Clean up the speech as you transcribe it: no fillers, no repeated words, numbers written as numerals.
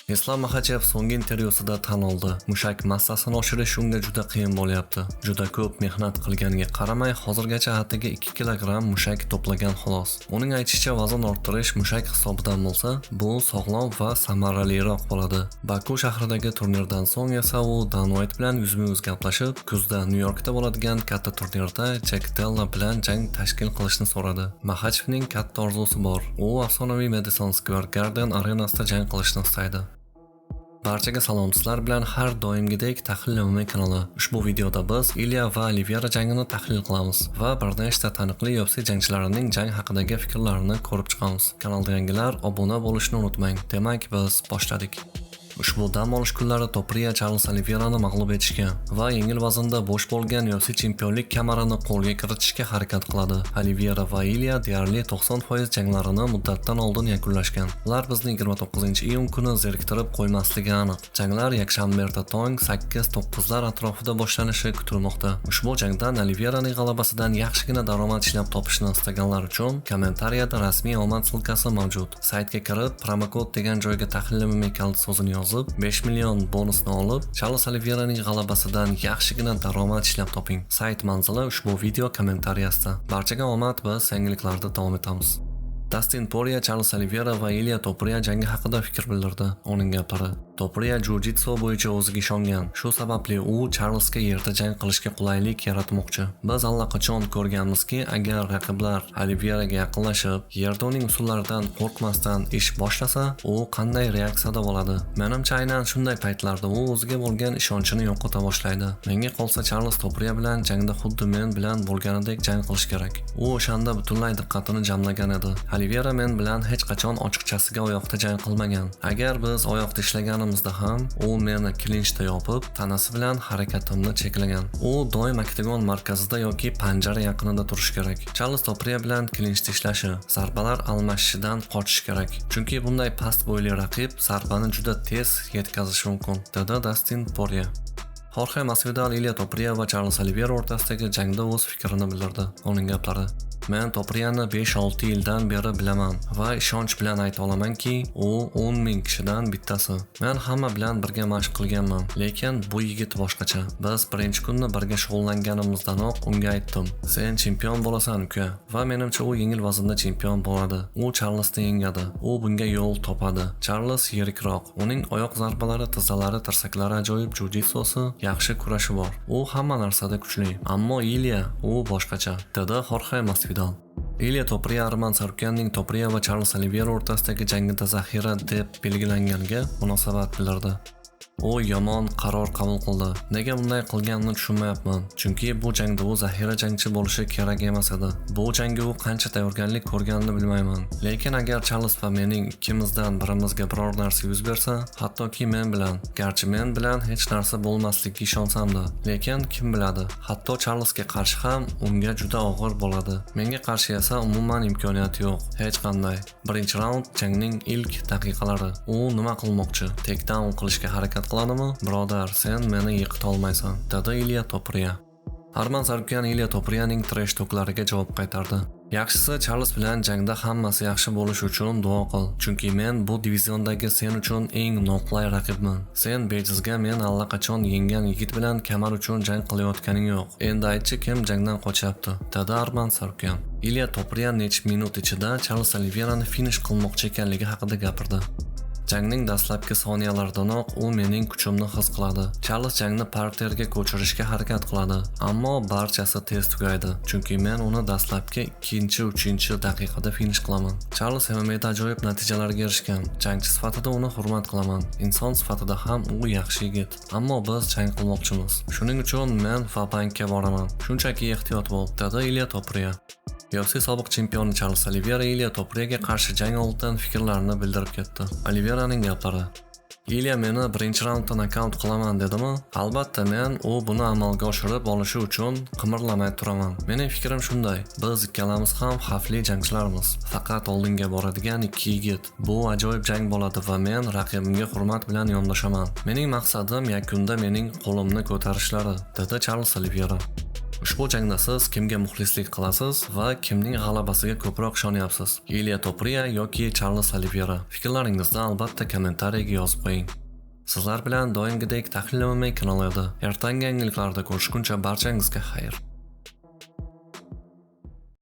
Islom Maxachev so'nggi intervyusida tan oldi. Mushak massasini oshirish unga juda qiyin bo'lyapti. Juda ko'p mehnat qilganiga qaramay, hozirgacha atigi 2 kilogramm mushak to'plagan xolos. Uning aytishicha, vazn orttirish mushak hisobidan bo'lsa, bu sog'lom va samaraliroq bo'ladi. Baku shahridagi turnirdan so'ng esa u Dan White bilan yuzma-yuz gaplashib, kuzda Nyu-Yorkda bo'ladigan katta turnirda Jek Della bilan jang tashkil qilishni so'radi. Maxachevning katta orzusi bor. U afsonaviy Madison Square Garden arenasida jang qilishni istaydi. Barchaga salom, sizlar bilan har doimgidek Tahlil MMA kanali. Ushbu videoda biz Ilya va Oliveira jangini tahlil qilamiz va bir nechta taniqli UFC jangchilarining jang haqidagi fikrlarini ko'rib chiqamiz. Kanalda yangilar obuna bo'lishni unutmang. Demak, biz boshladik. Ushbu dam olish kunlari Topriya Charles Oliveirani mag'lub etishga va yengil vaznda bo'sh bo'lgan UFC chempionlik kamarini qo'lga kiritishga harakat qiladi. Oliveira va Ilya deyarli 90% janglarini muddatdan oldin yakunlashgan. Ular bizni 29-iyun kuni zeriktirib qo'ymasligi aniq. Janglar yakshanba erta tong 8-9 lar atrofida boshlanishi kutilmoqda. Ushbu jangdan Oliveiraning g'alabasidan yaxshigina daromad ishlab topishni istaganlar uchun kommentariyada rasmiy omad ссылка si mavjud. Saytga kirib, promokod degan joyga "Tahlil MMA kaliti" so'zini yozib, 5 million bonusni olib, Charles Oliveiraning g'alabasidan yaxshigina daromad ishlab toping. Sayt manzili ushbu video kommentariyasida. Barchaga omad, biz yangiliklarda davom etamiz. Dastin Poirier Charles Oliveira va Ilya Topuria jangi haqida fikr bildirdi. Uning gaplari: Topuria jiu-jitsu bo'yicha o'ziga ishongan. Shu sababli u Charlesga yerda jang qilishga qulaylik yaratmoqchi. Biz allaqachon ko'rganmizki, agar raqiblar Oliveiraga yaqinlashib, yerda uning usullaridan qo'rqmasdan ish boshlasa, u qanday reaksiyada bo'ladi. Menimcha, aynan shunday paytlarda u o'ziga bo'lgan ishonchini yo'qota boshlaydi. Menga qolsa, Charles Topuria bilan jangda xuddi men bilan bo'lganidek jang qilish kerak. U o'shanda butunlay diqqatini jamlagan edi. Oliveira men bilan hech qachon ochiqchasiga oyoqda jang qilmagan. Agar biz oyoqda ishlaganimizda ham, u meni klinchda yopib, tanasi bilan harakatimni cheklagan. U doim oktagon markazida yoki panjara yaqinida turishi kerak. Charles Topuria bilan klinchda ishlashi, zarbalar almashishidan qochish kerak. Chunki bunday past bo'yli raqib zarbani juda tez yetkazishi mumkin, dedi Dastin Poirier. Xorxe Masvidal Ilya Topuria va Charles Oliveira o'rtasidagi jangda o'z fikrini bildirdi. Uning gaplari: Men Topuriyani 5-6 yildan beri bilaman va ishonch bilan ayta olamanki, u 10 ming kishidan bittasi. Men hamma bilan birga mashq qilganman, lekin bu yigit boshqacha. Biz birinchi kunni birga shug'ullanganimizdanoq unga aytdim: "Sen chempion bo'lasan, uka." Va menimcha, u yengil vaznda chempion bo'ladi. U Charlesni yengadi. U bunga yo'l topadi. Charles yirikroq. Uning oyoq zarbalari, tizzalari, tirsaklari ajoyib, jiu-jitsusi, yaxshi kurashi bor. U hamma narsada kuchli. Ammo Ilya, u boshqacha, dedi Xorxe Masvidal. Ilya Topuria Arman Sarukyanning Topuria va Charles Oliveira o'rtasidagi jangida zaxira deb belgilanganiga munosabat bildirdi. U yomon qaror qabul qildi. Nega bunday qilganini tushunmayapman. Chunki bu jangda u zaxira jangchi bo'lishi kerak emas edi. Bu jangga u qancha tayyorgarlik ko'rganini bilmayman. Lekin agar Charles va mening ikkimizdan birimizga biror narsa yuz bersa, hattoki men bilan, garchi men bilan hech narsa bo'lmasligiga ishonsam-da, lekin kim biladi, hatto Charlesga qarshi ham unga juda og'ir bo'ladi. Menga qarshi esa umuman imkoniyati yo'q, hech qanday. Birinchi raund, jangning ilk daqiqalari. U nima qilmoqchi? Takedown qilishga harakat qiladimi? Birodar, sen meni yiqita olmaysan, dedi Ilya Topuria. Arman Sarukyan Ilya Topuriyaning trash talklariga javob qaytardi. Yaxshisi, Charles bilan jangda hammasi yaxshi bo'lishi uchun duo qil. Chunki men bu diviziondagi sen uchun eng noqulay raqibman. Sen bejizga men allaqachon yengan yigit bilan kamar uchun jang qilayotganing yo'q. Endi aytchi, kim jangdan qochyapti? Dedi Arman Sarukyan. Ilya Topuria necha minut ichida Charles Oliveirani finish qilmoqchi ekanligi haqida gapirdi. Jangning dastlabki soniyalardanoq u mening kuchimni his qiladi. Charles jangni parterga ko'chirishga harakat qiladi, ammo barchasi tez tugaydi, chunki men uni dastlabki 2-3 daqiqada finish qilaman. Charles MMAda ajoyib natijalarga erishgan. Jangchi sifatida uni hurmat qilaman. Inson sifatida ham u yaxshi yigit. Ammo biz jang qilmoqchimiz. Shuning uchun men va-bankka boraman. Shunchaki ehtiyot bo'l, dedi Ilya Topuria. UFC sobiq chempioni Charles Oliveira Ilya Topuriyaga qarshi jang oldidan fikrlarini bildirib ketdi. Oliveiraning gaplari: Ilya meni birinchi raundda nokaut qilaman dedimi? Albatta, men u buni amalga oshirib olishi uchun qimirlamay turaman. Mening fikrim shunday. Biz ikkalamiz ham xavfli jangchilarmiz. Faqat oldinga boradigan ikki yigit. Bu ajoyib jang bo'ladi va men raqibimga hurmat bilan yondashaman. Mening maqsadim yakunda mening qo'limni ko'tarishlari, dedi Charles Oliveira. Ushbu jangda siz kimga muxlislik qilasiz va kimning g'alabasiga ko'proq ishonyapsiz? Iliya Topriya yoki Charles Olivera? Fikrlaringizni albatta kommentariyaga yozib qo'ying. Sizlar bilan doimgidek Tahlil MMA kanali edi. Ertangi yangiliklarda ko'rishguncha barchangizga xayr.